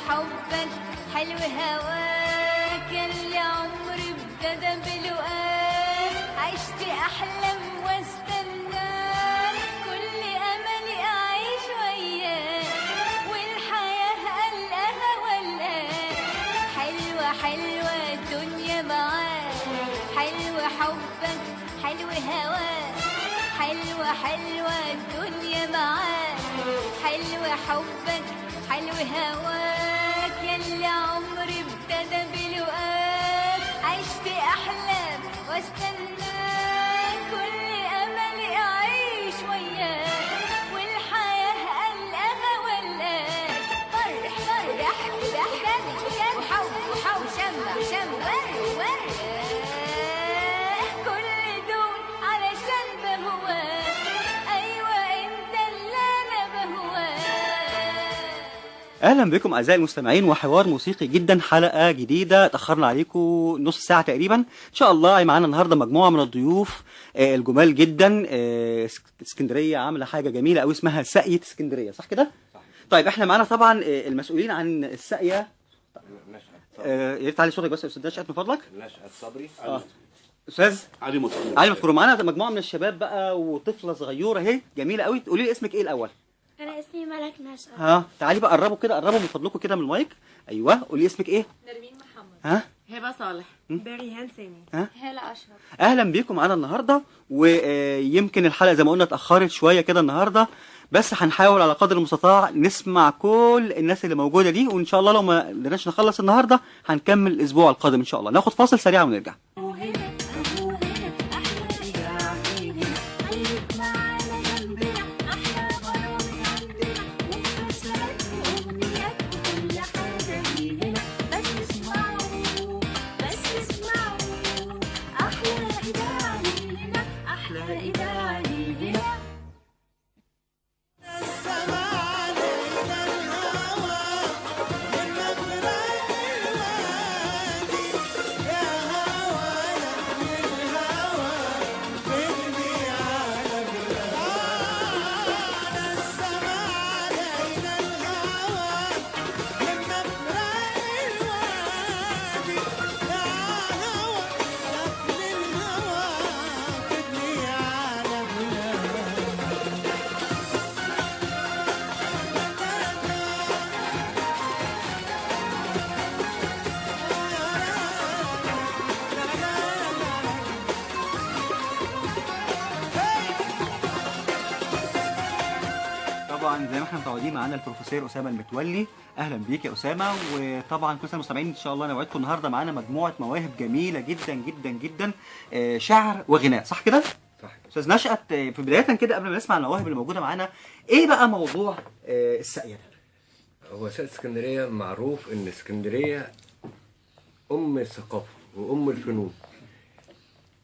حبك حلو هواك اللي عمري ابتدى بلقاك، عشت احلم واستناك، كل املي اعيش وياك، والحياة قلقها والقاك. حلوة حلوة الدنيا معاك، حلو حبك حلو هواك، حلوة حلوة الدنيا معاك، حلو حبك حلو هواك، ياللي عمري ابتدى بلقاك، عشت احلام واستناك، كل املي اعيش وياك، والحياة قلقها والقاك. فرح فرح ضحك وحب وحب شمع شمع ورد ورد، كل دول علشان بهواك، ايوه انت اللي انا بهواك. اهلا بكم اعزائي المستمعين وحوار موسيقي جدا، حلقة جديدة تاخرنا عليكم نص ساعة تقريبا. ان شاء الله معانا النهارده مجموعة من الضيوف الجمال جدا. اسكندرية عامله حاجة جميلة قوي اسمها ساقيه اسكندرية، صح كده؟ صح. طيب احنا معانا طبعا المسؤولين عن الساقيه. يا ريت تعلي صوتك بس يا استاذ نشأت من فضلك. نشأت صبري. استاذ علي مذكور. علي مذكور. معانا مجموعة من الشباب بقى وطفله صغيرة اهي جميلة قوي. تقولي لي اسمك ايه الاول؟ أنا اسمي ملك نشأت. ها تعالي بقى، قربوا كده، قربوا من فضلكم كده من المايك. ايوه قولي اسمك ايه؟ نرمين محمد. ها؟ هبه صالح. بريهان سامي. ها؟ هالة اشرف. اهلا بيكم معانا النهارده، ويمكن الحلقة زي ما قلنا اتاخرت شوية كده النهارده، بس هنحاول على قدر المستطاع نسمع كل الناس اللي موجودة دي، وان شاء الله لو ما قدرناش نخلص النهارده هنكمل الاسبوع القادم ان شاء الله. ناخد فاصل سريع ونرجع. طبعا زي ما احنا متعودين معانا البروفيسور اسامة المتولي. اهلا بيك يا اسامة. وطبعا كل سنة المستمعين ان شاء الله انا وعدكم النهارده معانا مجموعة مواهب جميلة جدا جدا جدا، شعر وغناء، صح كده؟ صح. استاذ نشأت، في بداية كده قبل ما نسمع المواهب اللي موجودة معانا، ايه بقى موضوع الساقيه ده؟ هو ساقية اسكندرية معروف ان اسكندرية ام الثقافة وام الفنون.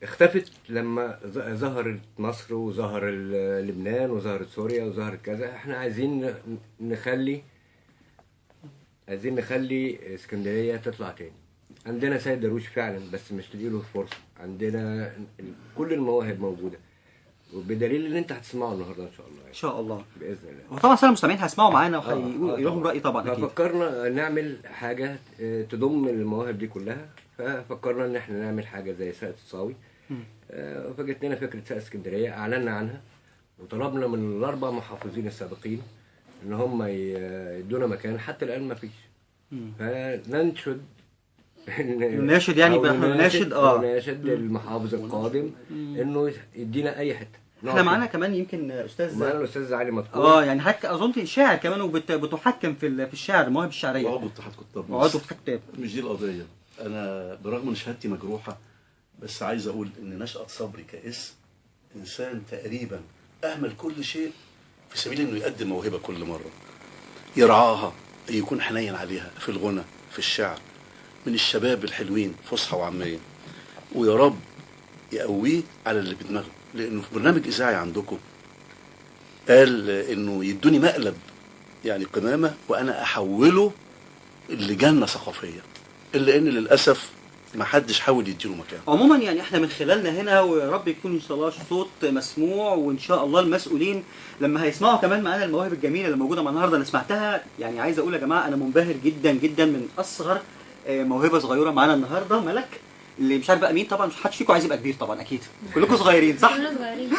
اختفت لما ظهرت مصر وظهر لبنان وظهرت سوريا وظهرت كذا. احنا عايزين نخلي اسكندرية تطلع تاني. عندنا سيد درويش فعلا بس مش تديله الفرصة. عندنا كل المواهب موجودة، وبدليل اللي انت هتسمعه النهارده ان شاء الله يعني. ان شاء الله باذن الله. وطبعا السادة المستمعين هيسمعوا معانا وهيقولوا لهم راي طبعا اكيد. ففكرنا نعمل حاجة تضم المواهب دي كلها، ففكرنا ان احنا نعمل حاجة زي ساقية الصاوي. فجت لنا فكرة ساقية اسكندرية، اعلنا عنها وطلبنا من الاربع محافظين السابقين ان هم يدونا مكان، حتى الان ما فيش. فننشد نناشد يعني نناشد نناشد المحافظ القادم انه يدينا اي حتة. احنا معانا كمان يمكن استاذ، معانا الاستاذ علي مذكور. يعني حضرتك اظن شاعر كمان وبتحكم في الشعر، المواهب الشعرية. وعضو اتحاد كتاب. وعضو اتحاد كتاب. مش دي القضية. انا برغم ان شهادتي مجروحة بس عايز اقول ان نشأت صبري كاسم انسان تقريبا اهمل كل شيء في سبيل انه يقدم موهبة كل مرة، يرعاها، يكون حنين عليها في الغنى، في الشعر، من الشباب الحلوين فصحى وعاميه، ويا رب يقويه على اللي بدماغه. لانه في برنامج اذاعي عندكم قال انه يدوني مقلب يعني قمامه وانا احوله لجنة ثقافية، الا ان للاسف ما حدش حاول يديله مكان. عموما يعني احنا من خلالنا هنا، ويا رب يكون ان شاء الله صوت مسموع، وان شاء الله المسؤولين لما هيسمعوا كمان معانا المواهب الجميلة اللي موجودة معانا النهارده انا سمعتها، يعني عايز اقول يا جماعة انا منبهر جدا جدا من اصغر موهبة صغيرة معانا النهارده، ملك، اللي مش عارف بقى مين طبعا، مش حدش فيكم عايز يبقى كبير طبعا، اكيد كلكم صغيرين صح؟ كلنا صغيرين.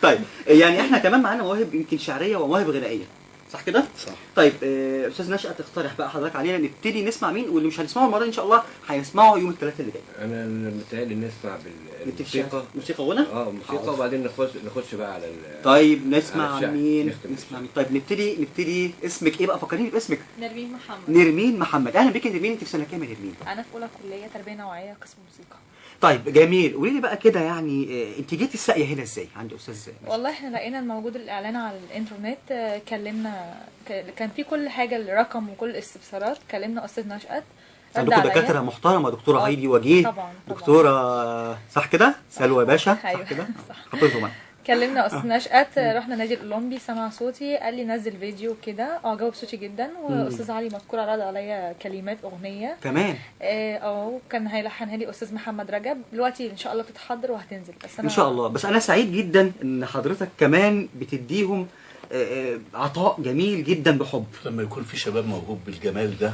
طيب يعني احنا كمان معانا مواهب يمكن شعرية ومواهب غنائية، صح كده؟ صح. طيب استاذ نشأت، تقترح بقى حضرتك علينا نبتدي نسمع مين، واللي مش هنسمعه المرة دي ان شاء الله هيسمعه يوم الثلاثاء اللي جاي. انا متهيألي نسمع بالموسيقى، موسيقى غنى؟ موسيقى، وبعدين نخش بقى على طيب نسمع مين؟ نسمع مين؟ طيب نبتدي اسمك ايه بقى؟ فكريني باسمك. نرمين محمد. نرمين محمد، اهلا بيك يا نرمين. انت في سنة كام يا نرمين؟ انا في اولى كليه تربيه نوعية قسم موسيقى. طيب جميل، قولي لي بقى كده يعني انت جيتي الساقيه هنا ازاي عند استاذ؟ والله احنا لقينا الموجود الاعلان على الانترنت، كلمنا، كان في كل حاجة، الرقم وكل الاستفسارات، كلمنا استاذ نشأت. عندكم دكاترة محترمه، دكتورة هايدي وجيه، طبعا، دكتورة صح كده، سلوى باشا، أيوة. صح كده، صح. حافظهم. كلمنا استاذ نشأت، رحنا نادي الاولمبي، سمع صوتي، قال لي نزل فيديو كده، عجب صوتي جدا، واستاذ علي مذكور عرض عليا كلمات اغنية كمان، كان هيلحنها لي استاذ محمد رجب. دلوقتي ان شاء الله بتتحضر وهتنزل، بس انا ان شاء الله. بس انا سعيد جدا ان حضرتك كمان بتديهم عطاء جميل جدا بحب. لما يكون في شباب موهوب بالجمال ده،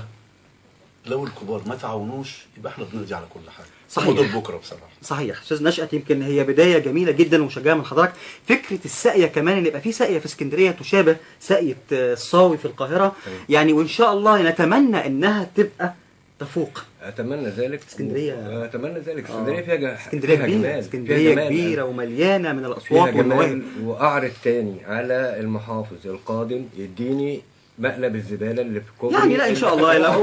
لو الكبار ما تعاونوش يبقى احنا بنقضي على كل حاجة. صحيح. ودول بكره بصراحة. صحيح استاذ نشأت، يمكن هي بداية جميلة جدا ومشجعة من حضرتك. فكرة الساقيه كمان، ان يبقى في ساقيه في اسكندرية تشابه ساقيه الصاوي في القاهرة، يعني وان شاء الله نتمنى انها تبقى تفوق. اتمنى ذلك. اسكندرية، اتمنى ذلك. اسكندرية فيها اسكندرية كبيرة، اسكندرية كبيرة ومليانة من الاصوات والمواهب. واعرض تاني على المحافظ القادم يديني مقلب الزبالة اللي في كوبري، يعني لا ان شاء الله، لا لا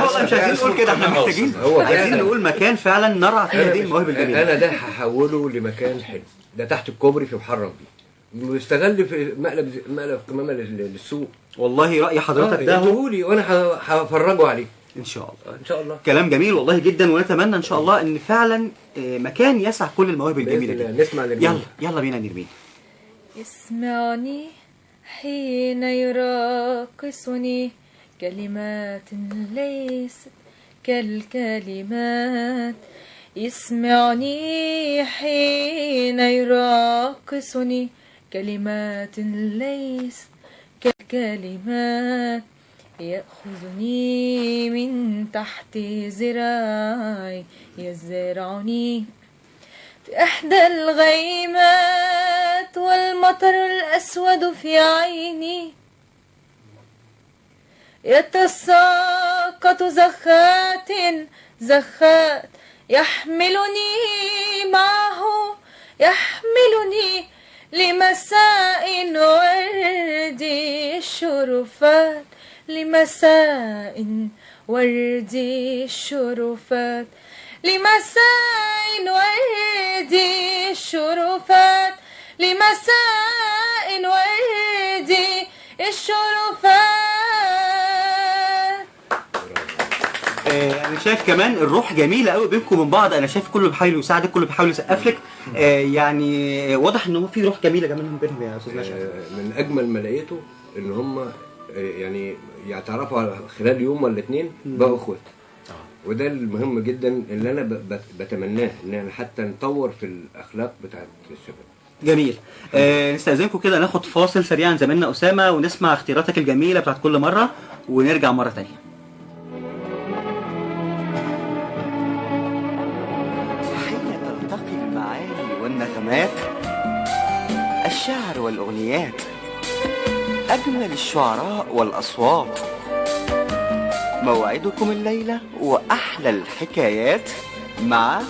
والله مش عايزين نقول كده، احنا محتاجين عايزين نقول مكان فعلا نرعى فيه هذه المواهب الجميلة. انا ده هحوله لمكان حلو، ده تحت الكوبري في محرم بيه، مستغل في مقلب قمامه للسوق. والله راي حضرتك ده هو لي، وانا هفرجه عليه ان شاء الله. ان شاء الله. كلام جميل والله جدا، ونتمنى ان شاء الله ان فعلا مكان يسع كل المواهب الجميلة دي. نسمع لنرمين. يلا يلا بينا نرمين. اسمعني حين يراقصني كلمات ليست كالكلمات، يسمعني حين يراقصني كلمات ليست كالكلمات، يأخذني من تحت ذراعي يزرعني في إحدى الغيمات، والمطر الأسود في عيني يتساقط زخات زخات، يحملني معه، يحملني لمساء ورد الشرفات، لمساء ورد الشرفات، لمساء ورد الشرفات، لمساء ورد الشرفات. انا شايف كمان الروح جميلة قوي بينكم وبين بعض، انا شايف كله بيحاول يساعدك، كله بيحاول يسقف لك، يعني واضح ان هو في روح جميلة كمان بينهم يا استاذ نشأت. من اجمل ما لقيته ان هم يعني يعترفوا على خلال يوم ولا اتنين بقوا اخوات. وده المهم جدا اللي انا بتمناه، ان حتى نطور في الاخلاق بتاعت الشباب. جميل. نستأذنكم كده ناخد فاصل سريعا زميلنا اسامة، ونسمع اختياراتك الجميلة بتاعت كل مرة، ونرجع مرة ثانية. حين تلتقي المعاني والنغمات، الشعر والاغنيات، اجمل الشعراء والاصوات، موعدكم الليلة وأحلى الحكايات مع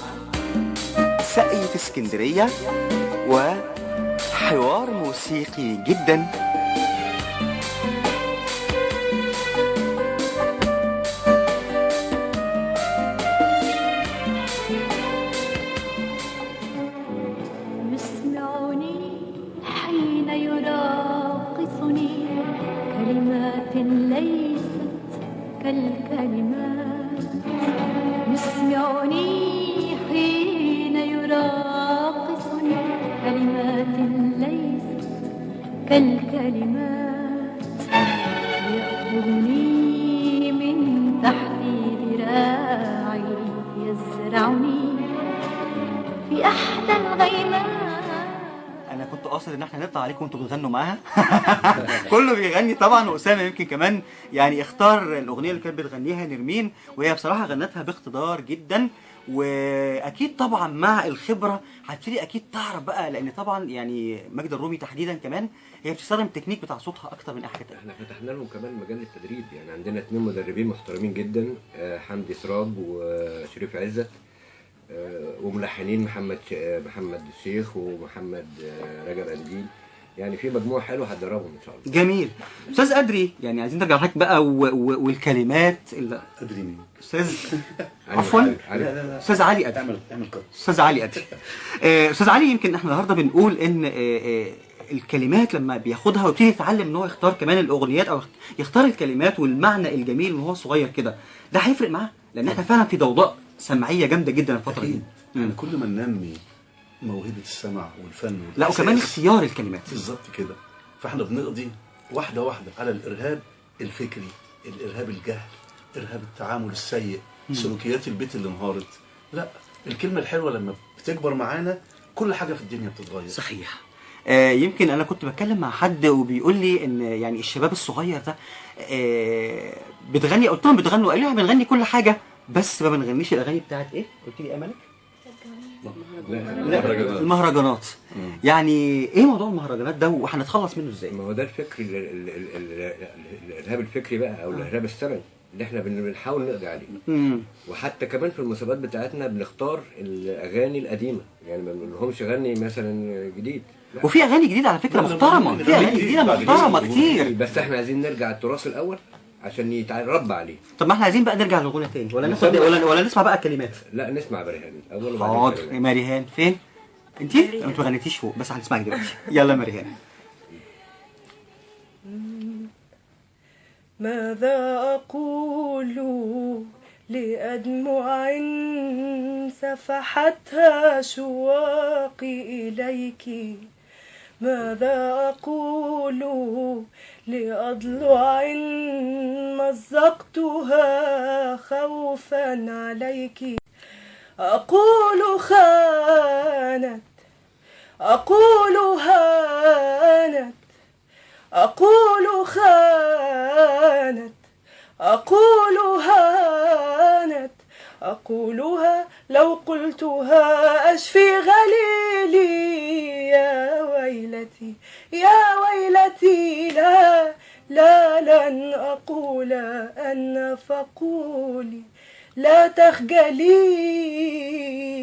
ساقية اسكندرية وحوار موسيقي جدا. يسمعني حين يراقصني كلمات ليست كالكلمات، يسمعني حين يراقصني كلمات ليست كالكلمات، يأخذني من تحت ذراعي يزرعني يدعني في أحدى الغيمات. انا كنت قاصد ان احنا نطلع عليكم وانتوا بتغنوا معاها. كله بيغني طبعا، واسامة يمكن كمان يعني اختار الاغنية اللي كانت بتغنيها نرمين، وهي بصراحة غنتها باقتدار جدا. واكيد طبعا مع الخبرة هتبتدي اكيد تعرف بقى، لان طبعا يعني ماجدة الرومي تحديدا كمان هي بتستخدم التكنيك بتاع صوتها اكتر من اي حاجة تانية. احنا فتحنا لهم كمان مجال التدريب، يعني عندنا 2 مدربين محترمين جدا، حمدي سراج وشريف عزت، وملحنين محمد الشيخ ومحمد رجب قنديل. يعني في مجموعة حلوة هتدربهم ان شاء الله. جميل. استاذ ادري، يعني عايزين نرجع لحضرتك بقى والكلمات اللي ادري مين؟ استاذ عفوا لا. استاذ علي ادري. اعمل cut. استاذ علي ادري. استاذ علي، يمكن احنا النهارده بنقول ان الكلمات لما بياخدها ويبتدي يتعلم ان هو يختار كمان الاغنيات او يختار الكلمات والمعنى الجميل وهو صغير كده، ده هيفرق معاه، لان احنا فعلا في ضوضاء سمعية جامدة جدا الفترة دي. يعني كل ما ننمي موهبة السمع والفن، لا وكمان اختيار الكلمات بالظبط كده، فاحنا بنقضي واحدة واحدة على الارهاب الفكري، الارهاب الجهل، ارهاب التعامل السيء، سلوكيات البيت اللي انهارت. لا، الكلمة الحلوة لما بتكبر معانا كل حاجة في الدنيا بتتغير. صحيح. يمكن انا كنت بتكلم مع حد وبيقول لي ان يعني الشباب الصغير ده بتغني، قلت لهم بتغنوا، قالوا لي بنغني كل حاجة بس ما بنغنيش الاغاني بتاعت ايه؟ قلت لي املك؟ لا، المهرجانات. يعني ايه موضوع المهرجانات ده وهنتخلص منه ازاي؟ ما هو ده الفكر، الارهاب الفكري بقى او الارهاب السمعي اللي احنا بنحاول نقضي عليه. وحتى كمان في المسابقات بتاعتنا بنختار الاغاني القديمة، يعني ما بنقولهمش غني مثلا جديد. لا. وفي اغاني جديدة على فكرة محترمه، في اغاني جديدة محترمه كتير، بس احنا عايزين نرجع التراث الاول عشان يتربى عليه. طب ما احنا عايزين بقى نرجع للغنى تاني، ولا ناخد ولا نسمع بقى الكلمات؟ لا، نسمع مريهان الاول وبعدين. حاضر. مريهان فين؟ انتي؟ انت ما غنيتيش فوق، بس هنسمعك دلوقتي. يلا مريهان. ماذا أقول لأدمع سفحتها شواقي إليك، ماذا أقول لأضلع مزقتها خوفا عليك، أقول خانت، أقول هانت، أقول خانت، أقول هانت، أقولها لو قلتها أشفي غليلي، يا ويلتي يا ويلتي، لا لا لن أقول أن فقولي، لا تخجلي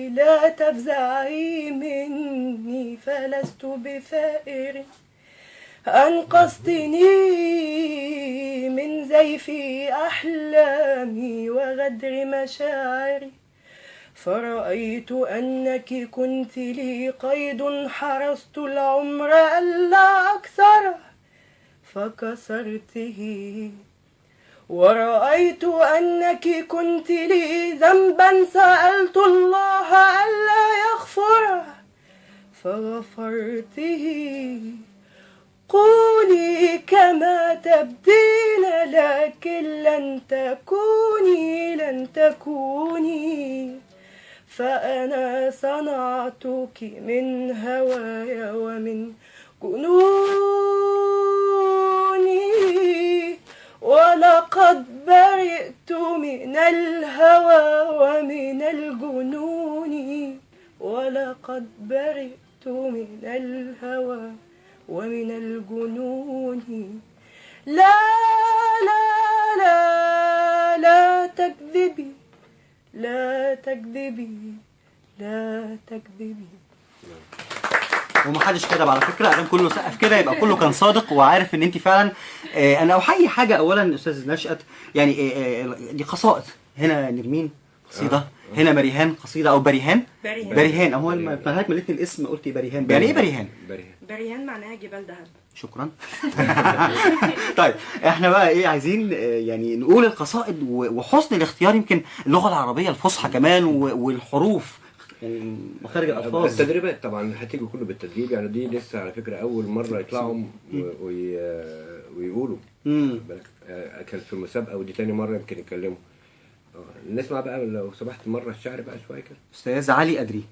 لا تفزعي مني، فلست بثائر، أنقذتني من زيف أحلامي وغدر مشاعري، فرأيت أنك كنت لي قيد حرصت العمر ألا أكسره فكسرته، ورأيت أنك كنت لي ذنبا سألت الله ألا يغفره فغفرته، قولي كما تبدين لكن لن تكوني لن تكوني، فأنا صنعتك من هوايا ومن جنوني، ولقد برئت من الهوى ومن الجنون، ولقد برئت من الهوى ومن الجنون، لا لا لا لا تكذبي لا تكذبي لا تكذبي. ومحدش كذب على فكرة، ادام كله سقف كده يبقى كله كان صادق وعارف ان انت فعلا. انا احيي حاجة اولا استاذ نشأت، يعني دي قصائد، هنا نرمين قصيدة، هنا مريهان قصيدة او بريهان، بريهان هو حضرتك مليتني الاسم قلت بريهان، يعني ايه بريهان؟ بريهان معناها جبال ذهب. شكرا. طيب احنا بقى ايه عايزين يعني نقول القصائد وحسن الاختيار، يمكن اللغة العربية الفصحى كمان والحروف يعني مخارج الالفاظ. التدريبات طبعا هتيجي كله بالتدريب، يعني دي لسه على فكرة اول مرة يطلعوا ويقولوا، كانت في المسابقة ودي تاني مرة يمكن يتكلموا. نسمع بقى لو سمحت مرة الشعر بقى شوية كده. استاذ علي قدري،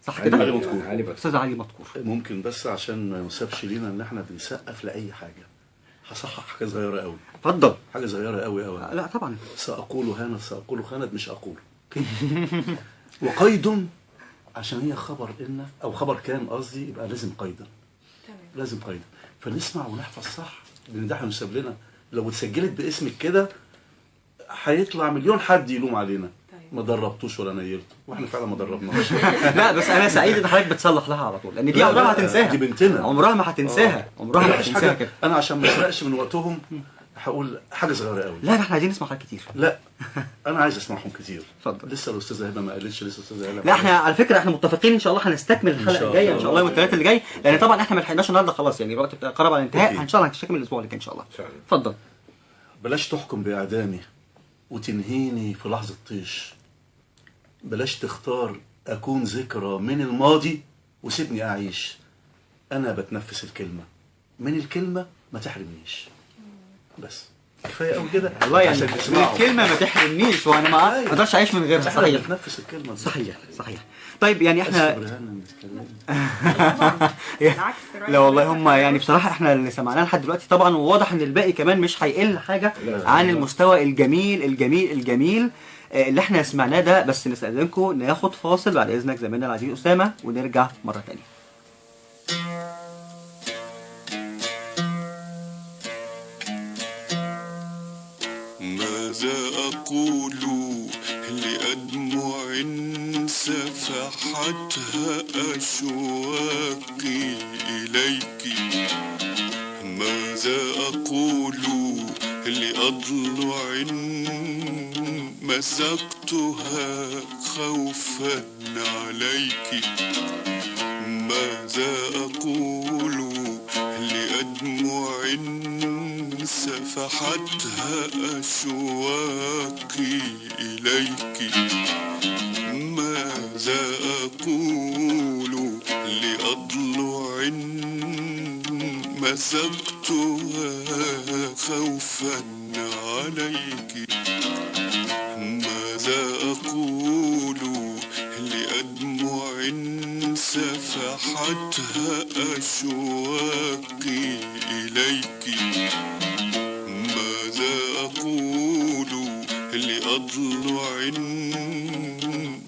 صح كده؟ علي مدكور. علي مدكور. استاذ علي مدكور. ممكن بس عشان ما ينسبش لينا ان احنا بنسقف لاي حاجة، هصحح حاجة صغيرة قوي. اتفضل. حاجة صغيرة قوي قوي. لا طبعا. ساقول هانت، ساقول خانت، مش اقول. وقيد عشان هي خبر ان او خبر كان قصدي، يبقى لازم قيدا. تمام. لازم قيدا. فنسمع ونحفظ صح، لان ده هينسب لنا. لو اتسجلت باسمك كده هيطلع مليون حد يلوم علينا. طيب. ما دربتوش ولا نيلته، واحنا فعلا ما دربناش. لا بس انا سعيد ان حضرتك بتصلح لها على طول، لان دي عمرها ما هتنساها. دي بنتنا، عمرها ما هتنساها، عمرها ما هتنساها كده. انا عشان ما اسرقش من وقتهم هقول حاجة صغيرة قوي. لا احنا عايزين نسمع حاجات كتير. لا انا عايز اسمعهم كتير. اتفضل. لسه الاستاذة هبه ما قالتش، لسه الاستاذة هبه. لا احنا على فكرة احنا متفقين ان شاء الله هنستكمل الحلقة الجاية ان شاء الله يوم الثلاثاء اللي جاي، لان طبعا احنا ما لحقناش النهارده خلاص، يعني الوقت قرب على الانتهاء. ان شاء الله هنستكمل الاسبوع اللي جاي ان شاء الله. اتفضل. بلاش تحكم باعدامي وتنهيني في لحظة طيش، بلاش تختار اكون ذكرى من الماضي وسيبني اعيش، انا بتنفس الكلمة من الكلمة ما تحرمنيش. بس كفاية قوي كده والله، يعني من الكلمة ما تحرمنيش، وانا ما اقدرش اعيش من غيرها. صحيح، بتنفس الكلمة. صحيح صحيح. طيب يعني احنا بالعكس، لا والله هم يعني بصراحة احنا اللي سمعناه لحد دلوقتي طبعا، وواضح ان الباقي كمان مش هيقل حاجة عن المستوى الجميل الجميل الجميل اللي احنا سمعناه ده. بس نستأذنكم ناخد فاصل بعد اذنك زميلنا العزيز اسامة، ونرجع مرة ثانية. ماذا أقول لأدمع سفحتها أشواقي إليك، ماذا أقول لأضلع مسكتها خوفا عليك، ماذا أقول لأدمع سفحتها أشواقي إليك، ماذا أقول لأضلع مسكتها خوفا عليك، ماذا أقول لأدمع سفحتها أشواقي إليك، ماذا أقول لأضلع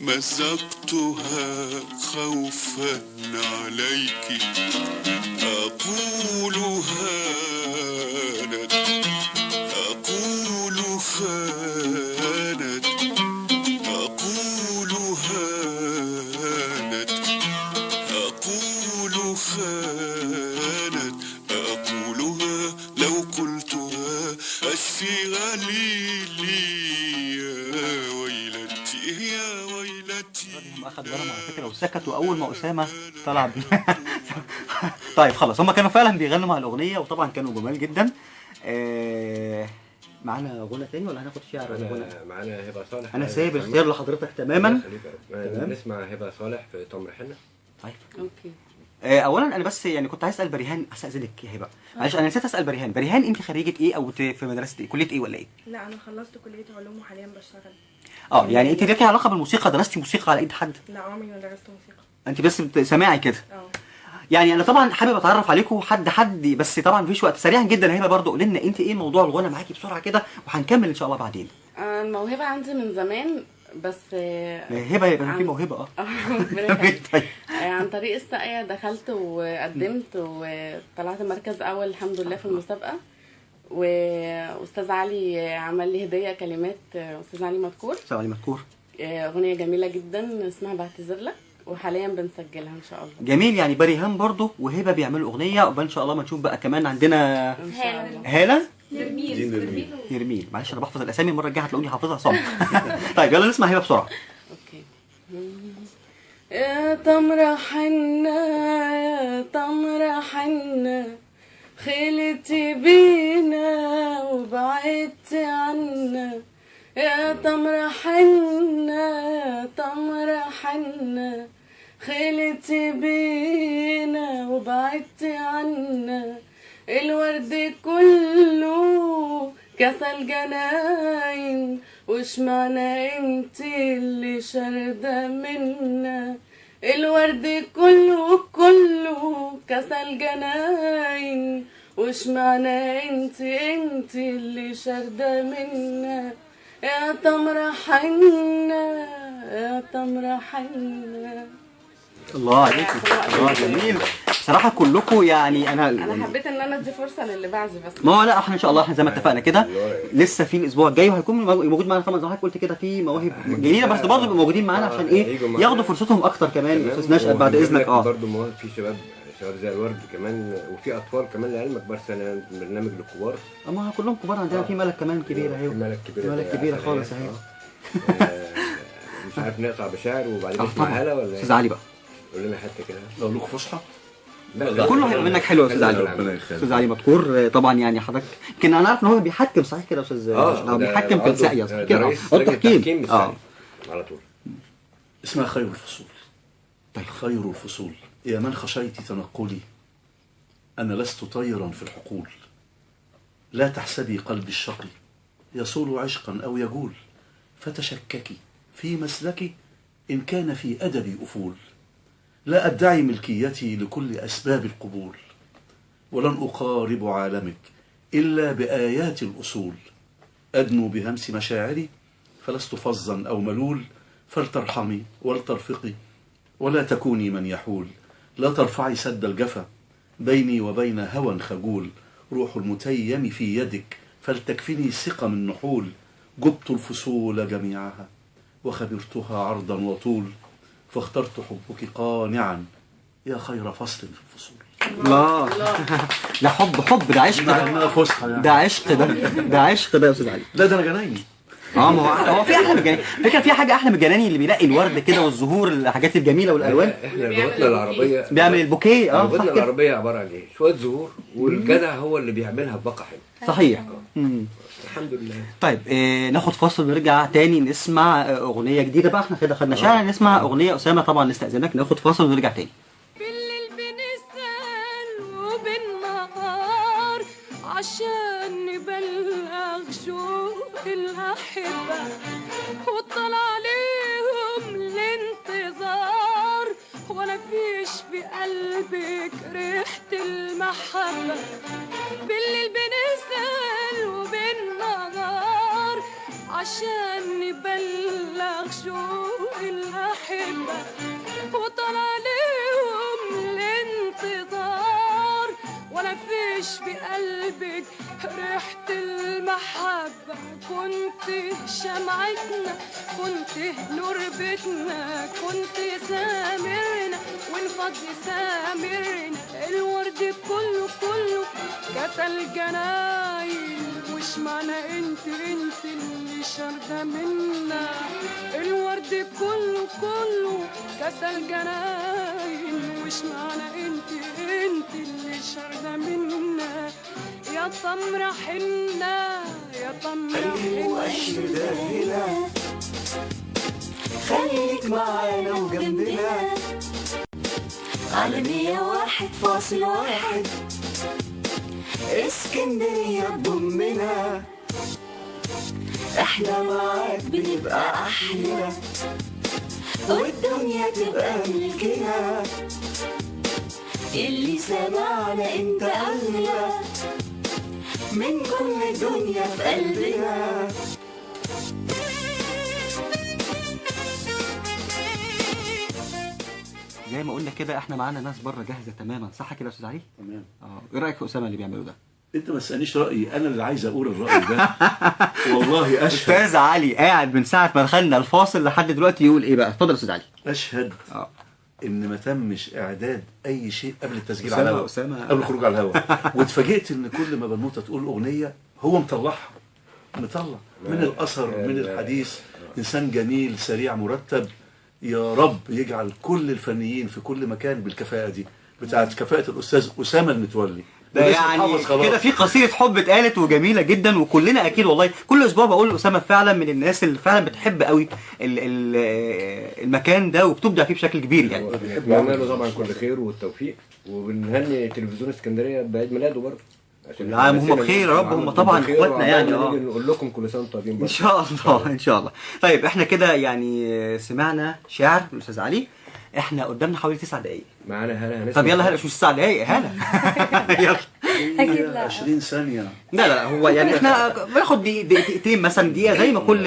مسكتها خوفا عليك، أقول هانت، أقول خانت، أقول هانت، أقول خانت، أقولها لو قلتها أشفي غليلي يا ويلتي يا ويلتي. هم أخذوا بالهم على فكرة وسكتوا أول ما أسامة طلع طيب خلاص، هم كانوا فعلا بيغنوا مع الأغنية، وطبعا كانوا جمال جدا. معانا غنى تاني ولا هناخد شعر ولا غنى؟ معانا هبه صالح. انا سايب الاختيار لحضرتك تماما. تمام، نسمع هبه صالح في تمر حنة. طيب okay. اولا انا بس يعني كنت عايز اسال بريهان، استاذنك يا هبه معلش انا نسيت اسال بريهان. بريهان انت خريجة ايه او في مدرسه ايه، كليه ايه ولا ايه؟ لا انا خلصت كليه علوم وحاليا بشتغل. يعني انت ليكي علاقة بالموسيقى؟ درستي موسيقى على ايد حد؟ لا عمري ما درست موسيقى. انت بس سامعي كده؟ يعني انا طبعا حابب اتعرف عليكم حد حد، بس طبعا مفيش وقت. سريعا جدا هبه برضو قولي لنا انت ايه موضوع الغنى معاكي بسرعة كده، وهنكمل ان شاء الله بعدين. الموهبة عندي من زمان، بس هبه يبقى في موهبة. عن طريق الساقيه دخلت وقدمت وطلعت مركز اول الحمد لله في المسابقة، واستاذ علي عمل لي هديه كلمات، استاذ علي مدكور. استاذ علي مدكور اغنية جميلة جدا اسمها بعتذر لك، وحاليا بنسجلها ان شاء الله. جميل. يعني بريهان برضو وهبه بيعملوا اغنية، وان شاء الله ما نشوف بقى كمان عندنا هاله نرمين. نرمين، معلش انا بحفظ الاسامي، المرة الجاية هتلاقوني حافظها صم. طيب يلا نسمع هبه بسرعة. okay. يا تمر حنة يا تمر حنة، خلتي بينا وبعدتي عنا، يا تمر حنة يا تمر حنة، خلتي بينا وبعدتي عنا، الورد كله كسل جناين. وش معنى انت اللي شاردة منا؟ الورد كله كله كسل جناين، وش معنى انت اللي شاردة منا؟ يا تمرة حنة يا تمرة حنة. الله عليكم، الله جميل بصراحة كلكم. يعني انا حبيت ان انا ادي فرصة للي بعدي بس. ما هو لا احنا ان شاء الله احنا زي ما اتفقنا كده لسه في الاسبوع الجاي وهيكون موجود معانا طبعا زي ما حضرتك قلت كده في مواهب جديدة، بس برضه يبقوا موجودين معانا عشان ايه ياخدوا فرصتهم اكتر كمان. استاذ نشأت بعد اذنك. برضه مواهب في شباب زي الورد كمان، وفي اطفال كمان لعلمك، بس انا برنامج للكبار. اما كلهم كبار عندنا، في ملك كمان كبيرة اهي، ملك كبيرة، ملك كبيرة خالص اهي. مش عارف نقطع بشعر وبعدين نسمع هلا ولا استاذ علي بقى قول لنا حتى كده لو لكم فسحة. لا كله هيبقى منك حلو يا استاذ علي. استاذ علي مدكور طبعا، يعني حضرتك يمكن انا عارف ان هو بيحكم صحيح كده يا استاذ؟ هو بيحكم في الساقيه صح كده؟ التحكيم على طول. اسمها خير الفصول. طيب خير الفصول، يا من خشيت تنقلي، أنا لست طيرا في الحقول، لا تحسبي قلبي الشقي يصول عشقا أو يجول، فتشككي في مسلكي إن كان في أدبي أفول، لا أدعي ملكيتي لكل أسباب القبول، ولن أقارب عالمك إلا بآيات الأصول، أدنو بهمس مشاعري فلست فظا أو ملول، فلترحمي ولترفقي ولا تكوني من يحول، لا ترفعي سد الجفا بيني وبين هوى خجول، روح المتيم في يدك فلتكفني سقم النحول، جبت الفصول جميعها وخبرتها عرضا وطول، فاخترت حبك قانعا يا خير فصل في الفصول. الله، ده حب ده عشق، ده ده عشق، ده عشق ده يا استاذ علي. لا ده انا جنايني. ما هو في احلى من الجناني، فكرة في حاجة احلى من الجناني اللي بيلاقي الورد كده والزهور الحاجات الجميلة والالوان. احنا لغتنا العربية بيعمل البوكيه. لغتنا العربية عبارة عن ايه؟ شوية زهور، والجدع هو اللي بيعملها بباقه حلوة. صحيح. الحمد لله. طيب ناخد فاصل ونرجع تاني نسمع اغنية جديدة بقى. احنا كده خدنا شعر، نسمع اغنية اسامة طبعا نستاذنك ناخد فاصل ونرجع تاني. بالليل بنسال وبالنهار عشان نبلغ شوق الأحبة، وطلع عليهم الانتظار، ولا فيش في قلبك ريحة المحبة. بالليل بنسأل وبالنهار عشان نبلغ شوق الأحبة، وطلع عليهم الانتظار، ولا فيش في قلبك ريحة المحبة. كنت شمعتنا، كنت نور بيتنا، كنت سامرنا وانفض سامرنا، الورد كله كله كتل جناين، وش معنى انت اللي شاردة منا؟ الورد كله كله كتل جناين، وش معنى انت اللي شاردة منا؟ يا تمرة حنة يا تمرة حنة، خليك معانا وجنبنا على 101.1 اسكندرية تضمنا، احنا معاك بنبقى احلى والدنيا تبقى ملكنا، اللي سمعنا انت اغلى من كل الدنيا في قلبنا. زي ما قلنا كده احنا معانا ناس بره جاهزة تماما، صح كده يا استاذ علي؟ تمام. ايه رايك في اسامة اللي بيعمله ده؟ انت ما تسالنيش رايي، انا اللي عايز اقول الراي ده. والله اشهد استاذ علي قاعد من ساعة ما دخلنا الفاصل لحد دلوقتي يقول ايه بقى؟ اتفضل يا استاذ علي. اشهد ان ما تمش اعداد اي شيء قبل التسجيل على الهواء، قبل الخروج على الهواء. واتفاجئت ان كل ما بنوته تقول اغنية هو مطلعها، مطلع من الاثر من الحديث. انسان جميل سريع مرتب، يا رب يجعل كل الفنيين في كل مكان بالكفاءه دي بتاعت كفاءة الاستاذ اسامة المتولي. ده يعني كده في قصيدة حب اتقالت وجميلة جدا، وكلنا اكيد والله كل اسبوع بقول اسامة فعلا من الناس اللي فعلا بتحب قوي المكان ده وبتبدع فيه بشكل كبير يعني. بنتمنى له طبعا كل خير والتوفيق، وبنهني تلفزيون اسكندرية بعيد ميلاده برضه. عشان كل عام وهم بخير يا رب، هم طبعا اخواتنا يعني. نقول لكم كل سنة وانتم طيبين ان شاء الله ان شاء الله. طيب احنا كده يعني سمعنا شعر من الاستاذ علي، احنا قدامنا حوالي 9 دقائق معانا هلا. طب يلا هلا، مش 9 دقائق هلا. يلا اكيد لا 20 ثانية. لا لا هو يعني احنا بناخد دقيقتين مثلا، دقيقة زي ما كل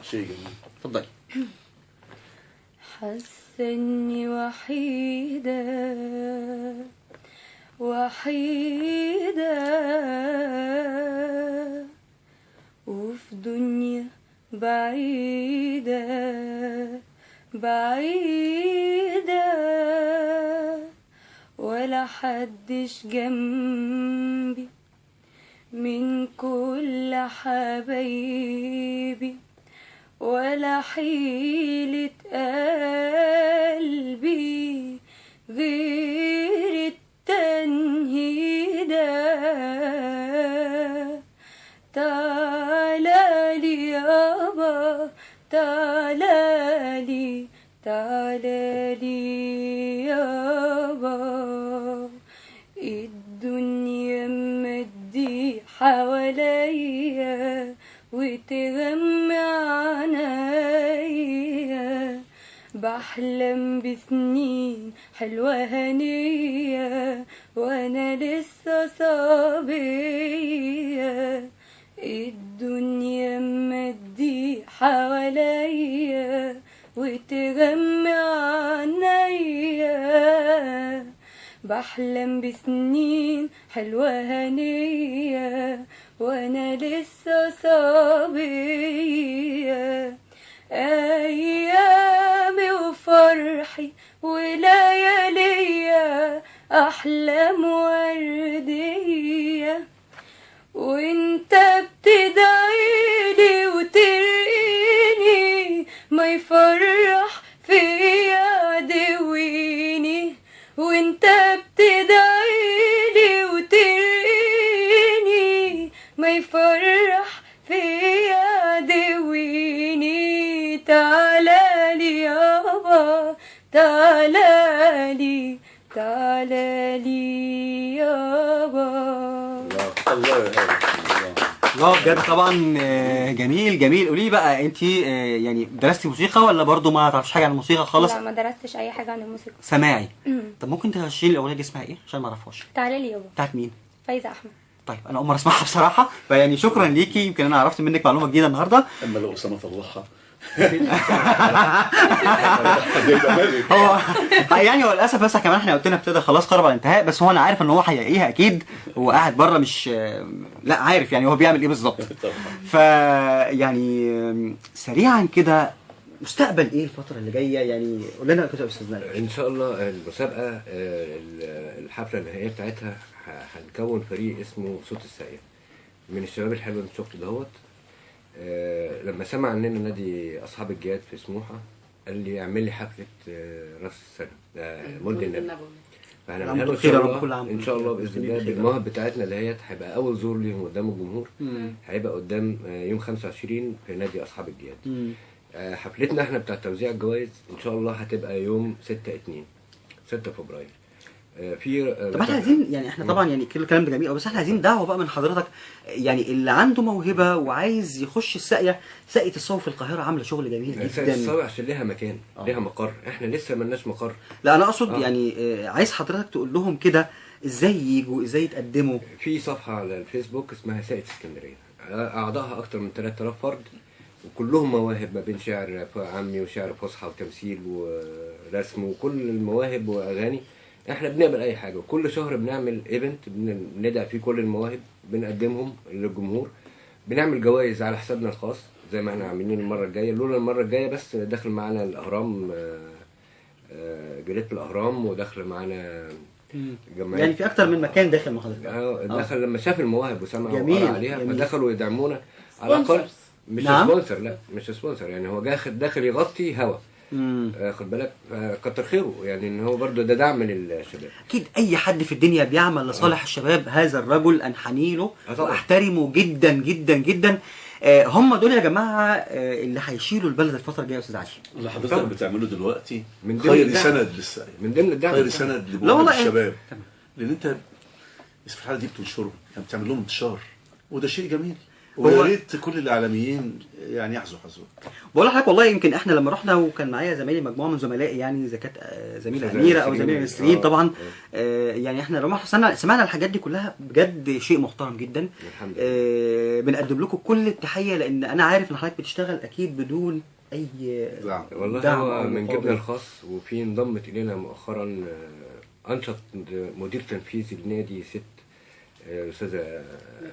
شيء جميل. اتفضلي. حاسه اني وحيده وحيده وفي دنيا بعيدة بعيدة، ولا حدش جنبي من كل حبايبي، ولا حيلة قلبي غير التنهيدة. تعالى لي يابا، تعالى لي، تعالى لي يابا، الدنيا مدي حواليا وتغمى عنيا، بحلم بسنين حلوة هنية وأنا لسه صبية، الدنيا مدي حواليا وتغمى عنيا، بحلم بسنين حلوة هنية وأنا لسه صبية، أيامي وفرحي ولياليا أحلام وردية، وانت بتدعيلي وترقيني ما يفرح فيا عدويني، وانت بتدعيلي وترقيني ما يفرح فيا عدويني. تعالى لي يابا، تعالى لي، تعالى لي يابا. الله الله بجد طبعا جميل جميل. قولي بقى انت يعني درستي موسيقى ولا برضو ما تعرفيش حاجة عن الموسيقى خالص؟ لا ما درستش اي حاجة عن الموسيقى. سماعي. طب ممكن تشيل الاغنية دي اسمها ايه عشان ما اعرفهاش؟ تعالى لي يابا. بتاعت مين؟ فايزه احمد. طيب انا اول مرة اسمعها بصراحة، فيعني شكرا ليكي، يمكن انا عرفت منك معلومة جديدة النهارده. اما لو اسامة طلعها هو يعني هو للاسف بس كمان احنا قلت ابتدى خلاص قرب على الانتهاء، بس هو انا عارف ان هو هيلاقيها اكيد، هو قاعد بره مش لا عارف يعني هو بيعمل ايه بالظبط. ف يعني سريعا كده مستقبل ايه الفترة اللي جاية يعني قول لنا كده يا استاذ نائل. ان شاء الله المسابقة الحفلة النهائية بتاعتها هنكون فريق اسمه صوت الساقيه من الشباب الحلو اللي شفته دهوت. لما سمع عننا نادي اصحاب الجياد في سموحه قال لي اعمل لي حفلة راس السنة مولد النبي. فاحنا ان شاء الله باذن الله بالمواهب بتاعتنا اللي هي هيبقى اول زور ليهم قدام الجمهور، هيبقى قدام يوم 25 في نادي اصحاب الجياد. حفلتنا احنا بتاع توزيع الجوائز ان شاء الله هتبقى يوم 6 فبراير. في طب احنا عايزين يعني احنا طبعا يعني كل الكلام ده جميل، بس احنا عايزين دعوه بقى من حضرتك، يعني اللي عنده موهبة وعايز يخش الساقيه، ساقيه الصاوي في القاهرة عامله شغل جميل جدا. ساقيه الصاوي عشان ليها مكان، ليها مقر، احنا لسه مالناش مقر. لا انا اقصد يعني عايز حضرتك تقول لهم كده ازاي يجوا، ازاي يتقدموا. في صفحة على الفيسبوك اسمها ساقيه اسكندرية، اعضائها اكتر من 3000 فرد، وكلهم مواهب ما بين شعر عامي وشعر فصحى وتمثيل ورسم وكل المواهب واغاني. احنا بنقبل اي حاجة، وكل شهر بنعمل event بندعي فيه كل المواهب، بنقدمهم للجمهور، بنعمل جوائز على حسابنا الخاص زي ما احنا عاملين المرة الجاية. لولا المرة الجاية بس داخل معانا الاهرام، جريدة الاهرام، وداخل معانا جمعية، يعني في اكتر من مكان داخل مع حضرتك. دخل لما شاف المواهب وسمع وقرا عليها فدخلوا يدعمونا على الاقل. مش نعم؟ sponsor، لا مش sponsor، يعني هو داخل يغطي هوا. خد بالك، كتر خيره يعني ان هو برده ده دعم للشباب. اكيد اي حد في الدنيا بيعمل لصالح الشباب هذا الرجل انحني له واحترمه جدا جدا جدا. هم دول يا جماعة اللي هيشيلوا البلد الفترة الجاية يا استاذ علي. اللي حضرتك بتعمله دلوقتي من خير سند للسعي، من ضمن الدعم، خير سند لبعض الشباب، لان انت بس في الحالة دي بتنشرهم، يعني بتعمل لهم انتشار، وده شيء جميل. ويا ريت كل الاعلاميين يعني يحظوا حظوه. بقول لحضرتك والله يمكن احنا لما رحنا وكان معايا زمايلي، مجموعة من زملائي، يعني اذا كانت زميله اميره او زميله نسرين طبعا، يعني احنا لما سمعنا الحاجات دي كلها بجد شيء محترم جدا. الحمد لله. بنقدم لكم كل التحية، لان انا عارف ان حضرتك بتشتغل اكيد بدون اي دعم. والله هو من جبنا الخاص، وفي انضمت الينا مؤخرا انشط مدير تنفيذي لنادي ست استاذه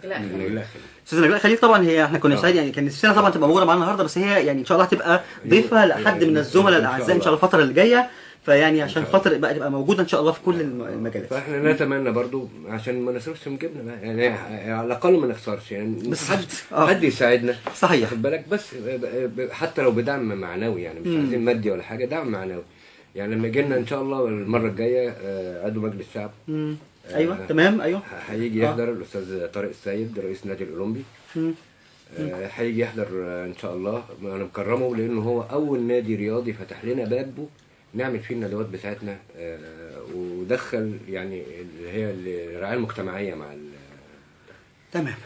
نجلاء خليل. استاذه نجلاء خليل طبعا هي احنا كنا سعيد، يعني كان نفسنا طبعا تبقى موجودة معانا النهارده، بس هي يعني ان شاء الله هتبقى ضيفه لحد من الزملاء الاعزاء ان شاء الله الفترة اللي جاية، فيعني عشان خاطر بقى تبقى موجودة ان شاء الله في كل المجالات. فاحنا نتمنى برضو عشان ما نصرفش من جبنا بقى، يعني على الاقل ما نخسرش، يعني حد يساعدنا. صحيح، خد بالك، بس حتى لو بدعم معنوي، يعني مش عايزين مادي ولا حاجة، دعم معنوي. يعني لما جينا ان شاء الله المرة الجاية عضو مجلس الشعب، ايوه تمام، ايوه هيجي يحضر الاستاذ طارق السيد رئيس النادي الاولمبي، هيجي يحضر ان شاء الله. انا مكرمة لانه هو اول نادي رياضي فتح لنا بابه نعمل فيه الندوات بتاعتنا، ودخل يعني اللي هي الرعاية المجتمعية مع تمام.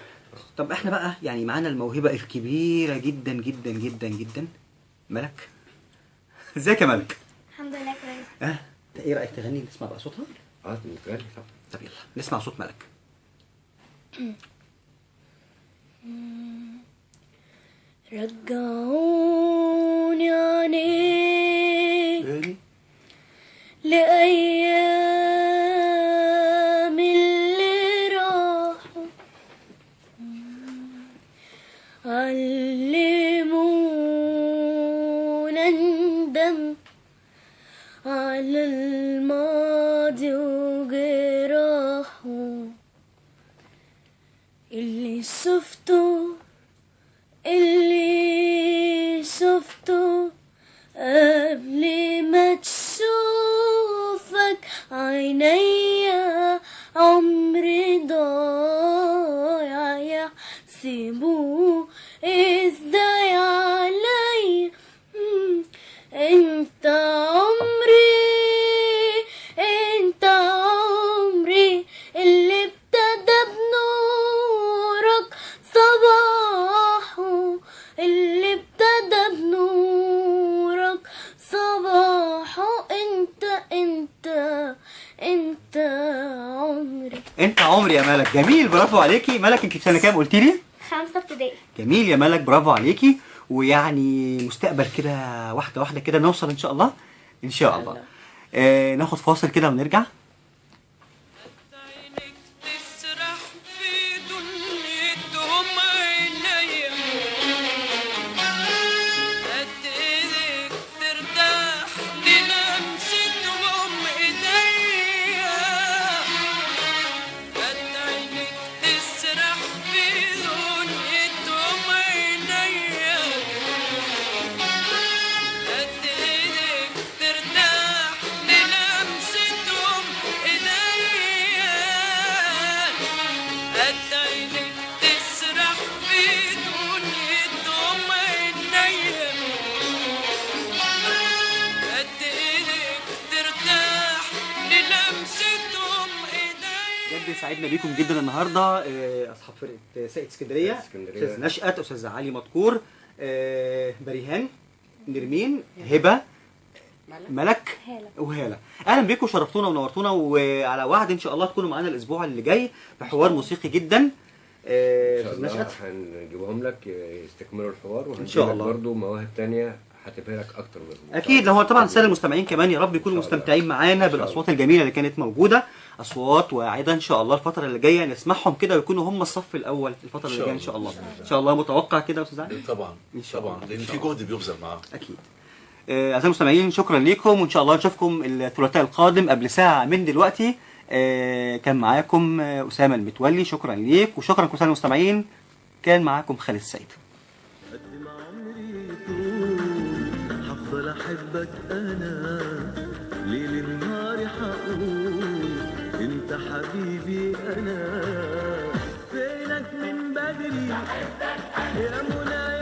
طب احنا بقى يعني معانا الموهبة الكبيرة جدا جدا جدا جدا، ملك. ازيك يا ملك؟ الحمد لله كويس. ايه رايك تغني نسمع بقى صوتها؟ نغني طبعا. طب يلا نسمع صوت ملك. رجعوني عينيك لأيام اللي راحوا، علمونا ندم على الماضي وجراحه، اللي شفته اللي شفته قبل ما تشوفك عينيا عمري ضايع، يحسبوه ازاي عليا، انت عمري انت عمري اللي ابتدى بنورك صباحه، اللي ابتدى بنورك صباحه، انت انت انت عمري، انت عمري يا ملك. جميل، برافو عليكي ملك. انت في سنة كام قلتي لي؟ 5 ابتدائي. جميل يا ملك، برافو عليكي. ويعني مستقبل كده واحدة واحدة كده نوصل ان شاء الله، ان شاء الله. ناخد فاصل كده ونرجع. سعدنا بيكم جدا النهارده اصحاب فرقه ساقية اسكندرية، استاذ نشأت، استاذ علي مدكور، بريهان، نرمين، هبه، ملك، وهاله. اهلا بيكم، شرفتونا ونورتونا، وعلى وعد ان شاء الله تكونوا معانا الاسبوع اللي جاي في حوار موسيقي جدا. ان شاء الله هنجيبهم لك يستكملوا الحوار، وهنجيب لك برضه مواهب ثانية هتبهرك اكتر منهم اكيد. هو طبعا السادة المستمعين كمان يا رب يكونوا مستمتعين معانا بالاصوات الجميلة اللي كانت موجودة، اصوات واعده ان شاء الله الفترة اللي جاية نسمعهم كده ويكونوا هم الصف الاول الفترة اللي جاية ان شاء الله. ان شاء الله متوقع كده يا استاذ علي؟ طبعا طبعا، لان في جهد بيبذل معاهم اكيد. اعزائي المستمعين شكرا لكم، وان شاء الله نشوفكم الثلاثاء القادم قبل ساعة من دلوقتي. كان معاكم اسامة المتولي، شكرا ليك وشكرا لكم المستمعين. كان معاكم خالد السيد. هفضل احبك انا ليل نهاري، هقول انت حبيبي انا، فينك من بدري يا منى.